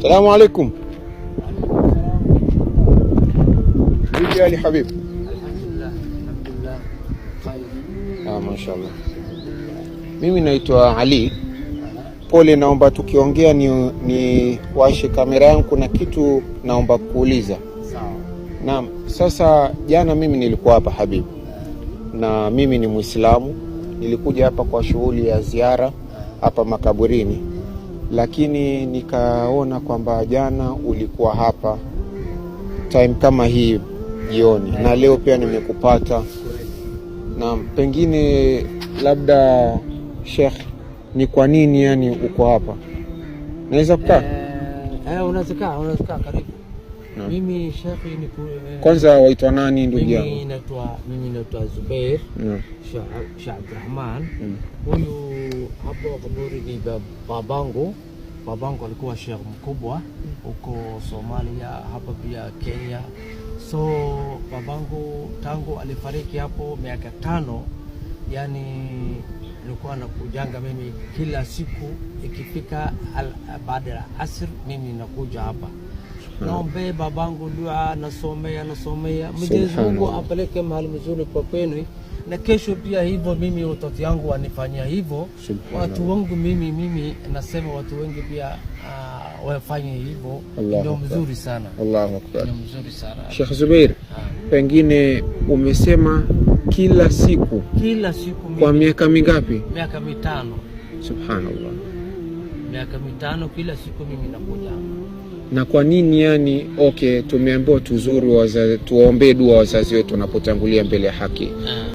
Salamu alaikum. Vipi hali habibi? Alhamdulillah, alhamdulillah. Khair. Ah, mashallah. Mimi naitwa Ali. Pole, naomba tukiongea ni washe kamera yangu, kuna kitu naomba kuuliza. Sawa. Naam, sasa jana mimi nilikuwa hapa habibi, na mimi ni Muislamu, nilikuja hapa kwa shughuli ya ziara hapa makaburini, lakini nikaona kwamba jana ulikuwa hapa time kama hii jioni, na leo pia nimekupata. Na pengine labda Sheikh, ni kwa nini yani uko hapa? Naweza kukaa? Unaweza kaa, unaweza kaa, karibu. Naam. Mimi shekhi ni Kwanza waitwa nani ndugu mimi yangu? naitwa Zubair Shah Abdurrahman. Huyu hapo kaburi ni babangu. Babangu alikuwa shekh mkubwa huko Somalia, hapa pia Kenya. So babangu tangu alifariki hapo miaka 5, yani nilikuwa nakujanga mimi kila siku ikifika baada ya asr, mimi nakuja hapa naombee babangu dua, nasomea nasomea, Mwenyezi Mungu Subhanallah. apeleke mahali mzuri peponi. Na kesho pia hivyo, mimi watoto yangu wanifanyia hivyo, Subhanallah. watu wangu mimi nasema watu wengi pia wafanye hivyo, Allahu ndio Akbar. mzuri sana, Allahu akbar. ndio mzuri sana. Sheikh Zubair, pengine umesema kila siku Kila siku mimi, kwa miaka mingapi? Miaka 5. Subhanallah. Miaka 5 kila siku mimi nakuja hapa. Na kwa nini yani, okay, tumeambiwa tuzuru wazazi, tuwaombee dua wazazi wetu wanapotangulia mbele ya haki.